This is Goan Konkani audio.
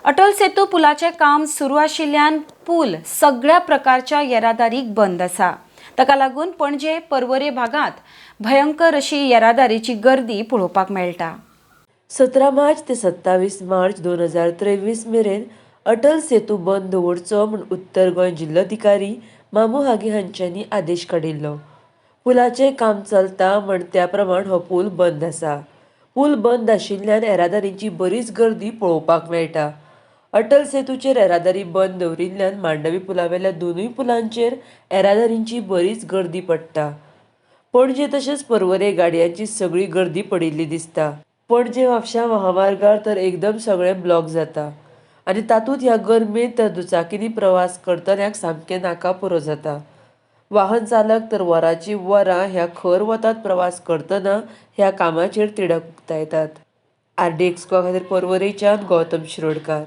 अटल सेतू पुलाचें काम सुरू आशिल्ल्यान पूल सगळ्या प्रकारच्या येरादारीक बंद आसा. ताका लागून पणजे पर्वरे भागांत भयंकर अशी येरादारीची गर्दी पळोवपाक मेळटा. 17 मार्च ते 27 मार्च 2023 मेरेन अटल सेतू बंद दवरचो म्हूण उत्तर गोंय जिल्लोधिकारी मामू हागी हांच्यांनी आदेश काडिल्लो. पुलाचें काम चलता म्हण त्या प्रमाण हो पूल बंद आसा. पूल बंद आशिल्ल्यान येरादारीची बरीच गर्दी पळोवपाक मेळटा. अटल सेतूचेर येरादारी बंद दवरिल्ल्यान मांडवी पुलावेल्या दोनूय पुलांचेर येरादारीची बरीच गर्दी पडटा. पणजे तशेंच पर्वरे गाडयांची सगळी गर्दी पडिल्ली दिसता. पणजे म्हापश्यां महामार्गार तर एकदम सगळें ब्लॉक जाता आनी तातूंत ह्या गरमेंत तर दुचाकींनी प्रवास करतल्यांक सामकें नाका पुरो जाता. वाहन चालक तर वरांची वरां ह्या खर वतांत प्रवास करतना ह्या कामाचेर तिडक उक्तायतात. आर डी एक्सपो खातीर पर्वरेच्यान गौतम शिरोडकार.